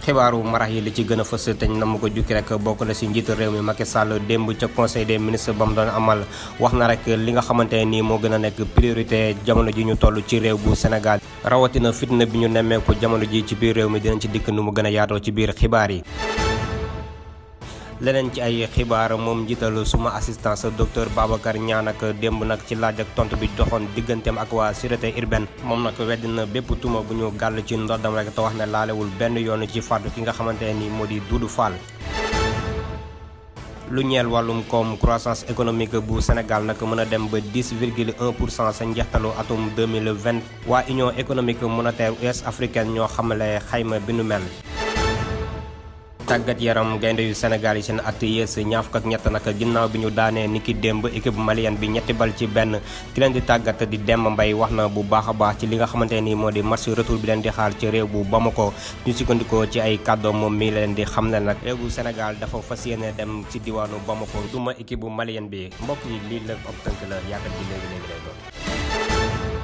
xibaaru marax yi li ci gën a fës te na mu ko jukki rek bokk na si njiitu réew mi Macky Sall démb ca conseil des ministres ba mu doon amal wax na rek li nga xamante ne nii moo gën a nekk priorité jamono ji ñu toll ci réew bu Sénégal rawatina fitna bi ñu nemmeeku jamono ji ci biir réew mi dinañ ci dikk nu mu gën a yaatoo ci biir xibaar yi. leneen ci ay xibaar moom njiital suma assistance docteur Babacar Niang nag démb nag ci laaj ak tontu bi doxoon digganteem ak waa sûreté urbaine moom nag weddi na bépp tuuma bu ñu gàll ci ndoddam rek te wax ne laalewul benn yoon ci fàddu ki nga xamante ne nii moo di Doudou Fall. lu ñeel wàllum koom croissance économique bu Sénégal nag mën a dem ba 10,1% sa njeextalu atum 2020 waa union économique monétaire ouest africaine ñoo xamale xayma bi nu mel. tàggat yaram gaynde yu Sénégal yi seen at yées ñaar fukk ak ñett nag ginnaaw bi ñu daanee ni ki démb équipe malienne bi ñetti bal ci benn ki leen di tàggat di Demba Mbaye wax na bu baax a baax ci li nga xamante ni moo di match retour bi leen di xaar ci réew bu Bamako ñu sukkandikoo ci ay kàddoom moom mi leen di xam ne nag réew bu Sénégal dafa fas yéene dem ci diwaanu Bamako duma équipe bu malienne bi mbokk yi lii la ab tënk la yaatal bi léegi lay doon.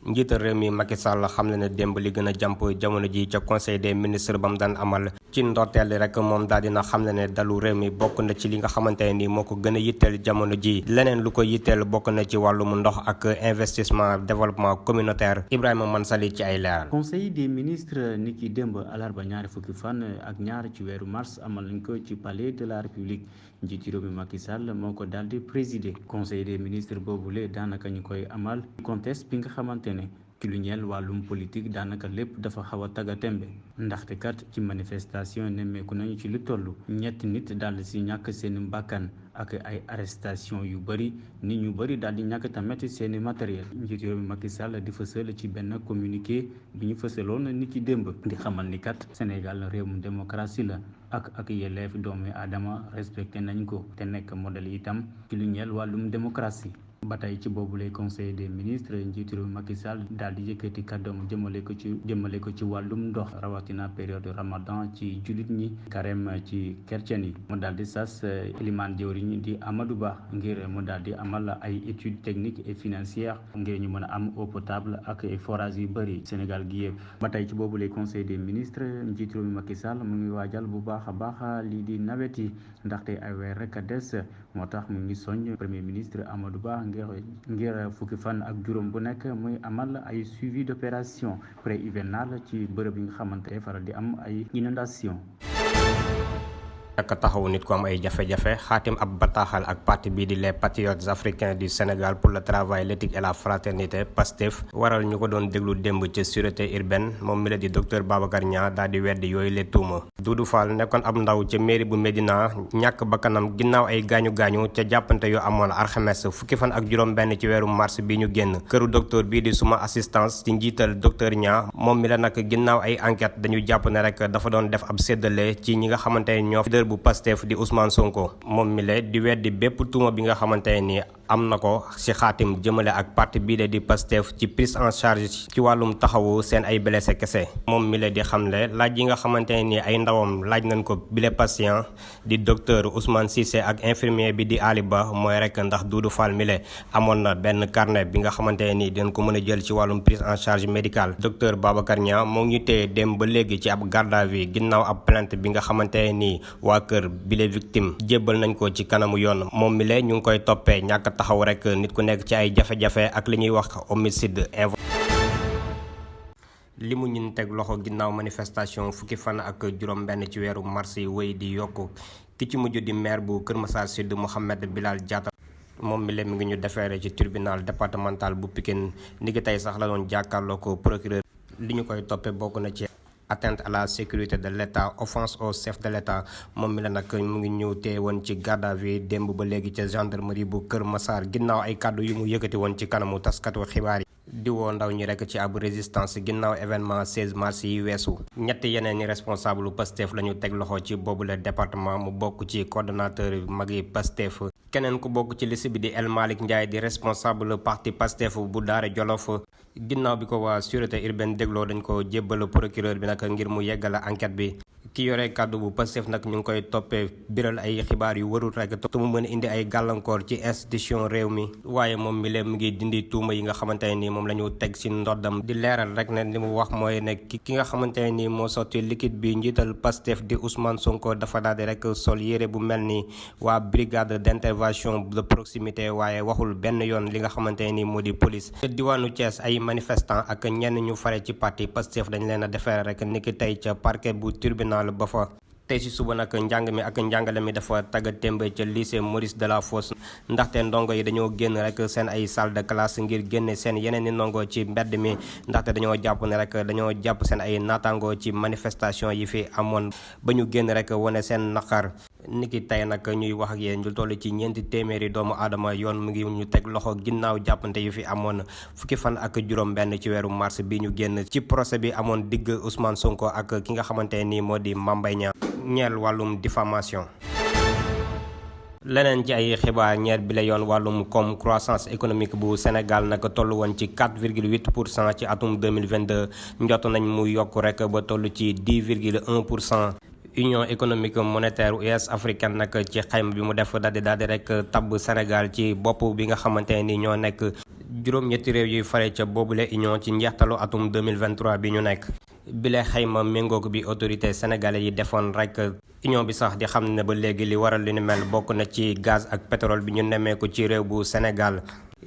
njiital réew mi Macky Sall xam ne démb li gën a jàmp jamono ji ca conseil des ministres ba mu daan amal ci ndorteel rek moom daal dina xam ne dalu réew mi bokk na ci li nga xamante ne ni moo ko gën a yitteel jamono ji leneen lu ko yitteel bokk na ci wàllum ndox ak investissement développement communautaire Ibrahima Mansali ci ay leeral. conseil des ministres ni ki démb alarba ñaari fukki fan ak ñaar ci weeru mars amal nañ ko ci palais de la république njiitu réew mi Macky Sall moo ko daal di présider conseil des ministres boobule daanaka ñu koy amal contexte bi nga xamante ne ci lu ñeel wàllum politique daanaka lépp dafa xaw a tagga tembe ndaxte kat ci manifestation nemmeeku nañu ci lu toll ñetti nit daal si ñàkk seeni mbàkkan ak ay arrestation yu bëri nit ñu bëri daal di ñàkk tamit seeni matériel njiitu réew mi Macky Sall di fësal ci benn communiqué bi ñu fësaloon ni ci démb di xamal ni kat Sénégal réewum démocratie la ak yelleef doomi aadama respecté nañ ko te nekk modèle itam ci lu ñeel wàllum démocratie ba tey ci boobu lay conseil des ministres njiitu réew Macky Sall daal di yëkkati kàddoom jëmale ko ci wàllum ndox rawatina période ramadan ci jullit ñi carême ci chrétien yi mu daal di sas ilimaan jëwriñ di Amadou Ba ngir mu daal di amal ay études techniques et financières ngir ñu mën a am eau potable ak ay forages yu bëri Sénégal gi yëpp. ba tey ci boobu lay conseil des ministres njiitu réew Macky Sall mu ngi waajal bu baax a baax lii di nawet yi ndaxte ay weer rek a des moo tax mu ngi soññ premier ministre Amadou Ba ngir fukki fan ak juróom bu nekk muy amal ay suivi d'opération pré-hivernale ci bërëb yi nga xamante ne faral di am ay inondation ak taxawu nit ko am ay jafe-jafe xaatim ab bataaxal ak parti bii di les patriotes africains du Sénégal pour le travail l'éthique et la fraternité PASTEF waral ñu ko doon déglu démb ci sûreté urbaine moom mi la di docteur Babacar Niang daal di weddi yooyu le tuuma Doudou Fall nekkoon ab ndaw ca mairie bu Médina ñàkk bakkanam ginnaaw ay gaañu-gaañu ca jàppante yu amoon alxames fukki fan ak juróom benn ci weeru mars bi ñu génn këru docteur bii di suma assistance ci njiital docteur Niang moom mi la nag ginnaaw ay enquête dañu jàpp ne rek dafa doon def ab séddale ci ñi nga xamante ne ñoo bu Pastef di Ousmane Sonko moom mi le di weddi bépp tuuma bi nga xamante ne ni am na ko ci xaatim jëmale ak parti bii de di Pastef ci prise en charge ci wàllum taxawu seen ay blessé kese moom mi le di xamle laaj yi nga xamante ne ni ay ndawam laaj nañ ko bile patient di docteur Ousmane Cissé ak infirmier bi di Ali Ba mooy rek ndax Doudou Fall mi le amoon na benn carnet bi nga xamante ne ni dinañ ko mën a jël ci wàllum prise en charge médicale docteur Babacar Niang moo ngi ñu téye dem ba léegi ci ab garde à vue ginnaaw ab plainte bi nga xamante ne nii waa kër bile victime jébbal nañ ko ci kanamu yoon moom mi le ñu ngi koy toppee ñàkk taxaw rek nit ku nekk ci ay jafe-jafe ak li ñuy wax homicide li mu ñun teg loxo ginnaaw manifestation fukki fan ak juróom benn ci weeru mars yi wéy di yokku ki ci mujj di maire bu Kër Massar Sud Mouhamed Bilal Diatta moom mi leen mi ngi ñu defeere ci tribunal départemental bu Pikine ni ki tey sax la doon jàkkaarloo ko procureur li ñu koy toppee bokk na ci atteinte à la sécurité de l'État offense au chef de l'État moom mi la nag mu ngi ñëw tee woon ci garde à vue démb ba léegi ca gendarmerie bu Kër Massar ginnaaw ay kàddu yu mu yëkkati woon ci kanamu taskatu xibaar yi di woo ndaw ñi rek ci ab résistance ginnaaw événement 16 mars yi weesu ñetti yeneen ñi responsable Pastef la ñu teg loxo ci boobule département mu bokk ci coordonnateur mag yi Pastef keneen ku bokk ci liste bi di El Malick Ndiaye di responsable parti Pastef bu Daara Jolof ginnaaw bi ko waa sûreté urbaine dégloo dañ ko jébbal procureur bi nag ngir mu yeggala enquête bi ki yore kàddu bu Pastef nag ñu ngi koy toppee biral ay xibaar yu warul rek te mu mën a indi ay gàllankoor ci institution réew mi waaye moom mi leen mu ngi dindi tuuma yi nga xamante ne nii moom la ñu teg si ndoddam di leeral rek ne li mu wax mooy ne ki nga xamante ne nii moo sotti liquide bi njiital Pastef di Ousmane Sonko dafa daal di rek sol yére bu mel ni waa brigade d'intervention de proximité waaye waxul benn yoon li nga xamante ne nii moo di police. te diwaanu Thiès ay manifestants ak ñenn ñu fare ci parti Pastef dañ leen a defeere rek niki tey ca parquet bu tribunal ba fa. tey si suba nag njàng mi ak njàngale mi dafa tagga témbe ca lycée Maurice Delafosse ndaxte ndongo yi dañoo génn rek seen ay salle de classe ngir génne seen yeneen i ndongo ci mbedd mi ndaxte dañoo jàpp ne rek dañoo jàpp seen ay naataango ci manifestation yi fi amoon ba ñu génn rek wane seen naqar. niki tey nag ñuy wax ak yéen ñu toll ci 400 doomu aadama yoon mu ngi ñu teg loxo ginnaaw jàppante yu fi amoon fukki fan ak juróom-benn ci weeru mars bi ñu génn ci procès bi amoon digg Ousmane Sonko ak ki nga xamante ni moo di Mame Mbaye Niang ñeel wàllum diffamation. leneen ci ay xibaar ñeer bi la yoon wàllum comme croissance économique bu Sénégal nag toll woon ci 4,8% ci atum 2022 njott nañ mu yokk rek ba toll ci 10,1%. Union économique monétaire US africaine nag ci xayma bi mu def daal di rek tabb Sénégal ci bopp bi nga xamante ni ñoo nekk juróom-ñetti réew yuy fare ca boobule union ci njeextalu atum 2023 bi ñu nekk. bile xayma méngoog bi autorité sénégalais yi defoon rek union bi sax di xam ne ba léegi li waral li ni mel bokk na ci gaz ak pétrole bi ñu nemmeeku ci réew bu Sénégal.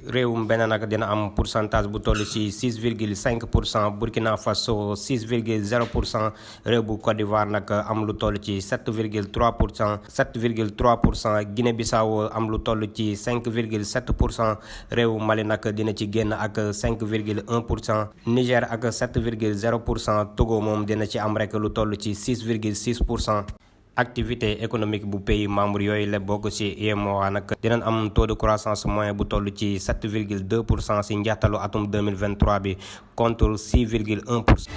réewum benn nag dina am pourcentage bu toll ci 6,5%, Burkina Faso 6,0%, réew bu Côte d'Ivoire nag am lu toll ci 7,3%, Guinée Bissau am lu toll ci 5,7%, réewu Mali nag dina ci génn ak 5,1%, Niger ak 7,0%, Togo moom dina ci am rek lu toll ci 6,6%. activité économique bu pays membre yooyu la bokk ci UEMOA nag dinañ am taux de croissance moyen bu toll ci 7,2% ci njeextalu atum 2023 bi contre 6,1%.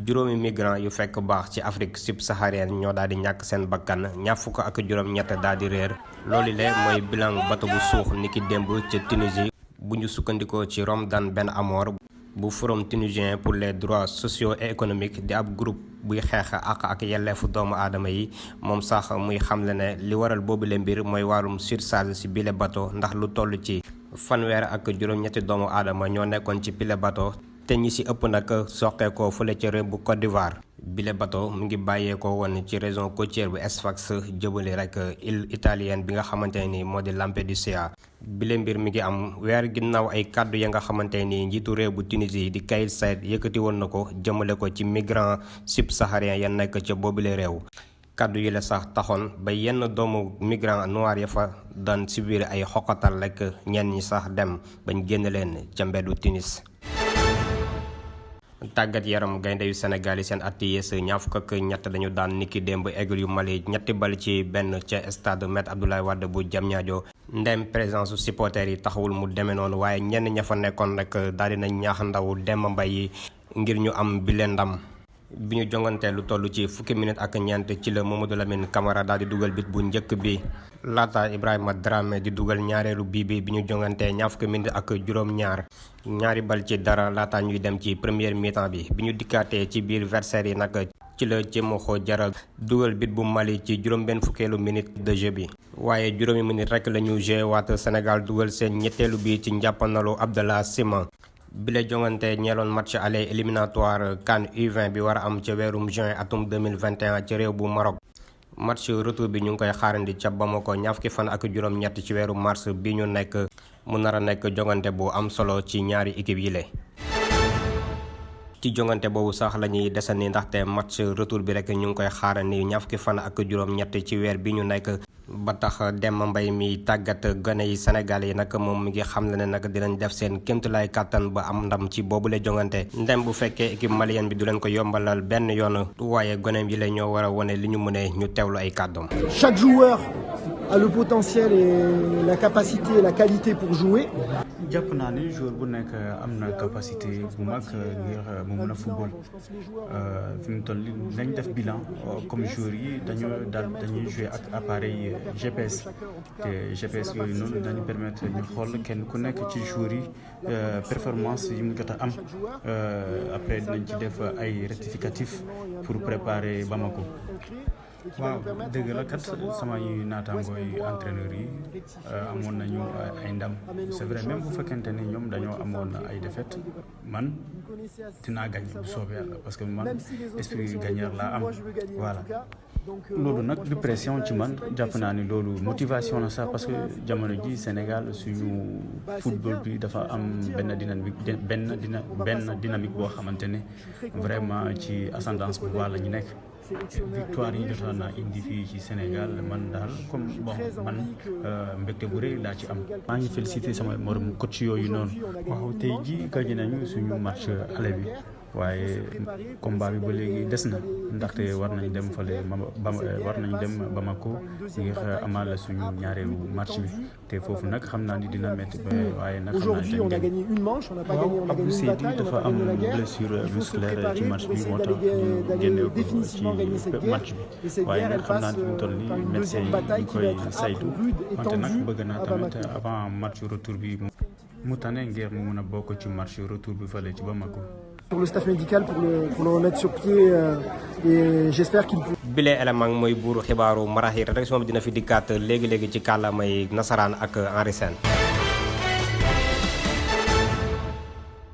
juróomi migrant yu fekk baax ci Afrique subsaharienne ñoo daal di ñàkk seen bakkan ñaar fukk ak juróom-ñett daal di réer loolu le mooy bilan bato bu suux niki démb ca Tunisie bu ñu sukkandikoo ci Ramdan Ben Amour bu forum tunisien pour les droits sociaux et économiques di ab groupe buy xeex ak yelleefu doomu aadama yi moom sax muy xamle ne li waral boobule mbir mooy wàllum surcharge ci bile bateau ndax lu toll ci fanweer ak juróom-ñetti doomu aadama ñoo nekkoon ci bile bateau te ñi ci ëpp nag soqeekoo fële ci réew bu Côte d'Ivoire. bile bateau mu ngi bàyyeekoo woon ci région côtière bu Sfax jëbali rek île italienne bi nga xamante ni moo di Lampedusa. bile mbir mi ngi am weer ginnaaw ay kàddu ya nga xamante ni njiitu réew bu Tunisie di Kais Saied yëkkati woon na ko jëmale ko ci migrants subsahariens ya nekk ca boobule réew. kàddu yi la sax taxoon ba yenn doomu migrant noir ya fa daan subir ay xoqatal rek ñenn ñi sax dem bañ génn leen ca mbeddu Tunis. tàggat yaram gaynde yu Sénégal yi seen at yi yées ñaar fukk ak ñett dañu daan niki démb Aigle yu Mali ñetti bal ci benn ca stade Me Abdoulaye Wade bu Diamniadio ndem présence su supporters yi taxawul mu demee noonu waaye ñenn ña fa nekkoon rek daal di nañ ñaax ndaw Demba Mbaye yi ngir ñu am bile ndam. bi ñu jongantee lu toll ci fukki minutes ak ñeent ci la Mamadou Lamine Camara daal di dugal bit bu njëkk bi laata Ibrahima Dramé di dugal ñaareelu bii bi ñu jongantee ñaar fukki minutes ak juróom-ñaar ñaari bal ci dara laata ñuy dem ci première mi-temps bi ñu dikkaatee ci biir versaire yi nag ci la Cémoxo Jara dugal bit bu Mali ci juróom-benn fukkeelu minute de jeu bi waaye juróomi minute rek la ñu joué waat Sénégal dugal seen ñetteelu bi ci njàppanalu Abdallah Sima. bile jongante ñeeloon match aller éliminatoire CAN U20 bi war a am ca weerum juin atum 2021 ci réew bu Maroc. match retour bi ñu ngi koy xaarandi ca Bamako ñaar fukki fan ak juróom-ñett ci weeru mars bi ñu nekk mu nar a nekk jongante bu am solo ci ñaari équipe yi la. ci jongante boobu sax la ñuy desandi ndaxte match retour bi rek ñu ngi koy xaarandi ñaar fukki fan ak juróom-ñett ci weer bi ñu nekk. ba tax Demba Mbaye mi tàggat gone yi Sénégal yi nag moom mi ngi xam ne nag dinañ def seen kéemtulaay kàttan ba am ndam ci boobule jongante ndem bu fekkee équipe malienne bi du leen ko yombalal benn yoon waaye gone yi la ñoo war a wane li ñu mëne ñu teewlu ay kàddoom. Chaque joueur a le potentiel et la capacité et la qualité pour jouer. jàpp naa ni joueur bu nekk am na capacité bu mag ngir mu mën a football fi mu toll nii lañ def bilan comme joueurs yi dañuy jouer ak appareil GPS te GPS yooyu noonu dañu permettre ñu xool kenn ku nekk ci joueurs yi performance yi mu jot a am après dinañ ci def ay rectificatif pour préparer Bamako. waaw dëgg la kat samay naataangooy entraîneurs yi amoon nañu ay ndam c'est vrai même bu fekkente ni ñoom dañoo amoon ay défaites man dinaa gañ bu soobee yàlla parce que man esprit gagneur laa am voilà. loolu nag du pression ci man jàpp naa ni loolu motivation la sax parce que jamono ji Sénégal suñu football bi dafa am benn dynamique boo xamante ne vraiment ci ascendance bu baax la ñu nekk. victoire yi jotoon naa indi fii ci Sénégal man daal comme man mbégte bu rëy laa ci am. maa ngi félicité sama morom coach yooyu noonu. waaw tey ji gagné nañu suñu match aller bi waaye combat bi ba léegi des na ndaxte war nañ dem Bamako ngir amal suñu ñaareelu match bi te foofu nag xam naa ni dina métti waaye nag xam naa ni waaw Abdou Seydi dafa am blessure musculaire ci match bi moo tax ñu génne ko ci match bi waaye nag xam naa ni fi mu toll nii médecin yi ñu koy saytu wante nag bëgg naa tamit avant match retour bi mu tane ngir mu mën a bokk ci match retour bi fële ci Bamako. Pour le staff médical pour le remettre sur pied et j'espère qu'il peut. bile élément mooy buuru xibaaru maraxi rédaction bi dina fi dikkaat léegi ci kàllaamay nasaraan ak Henri Sène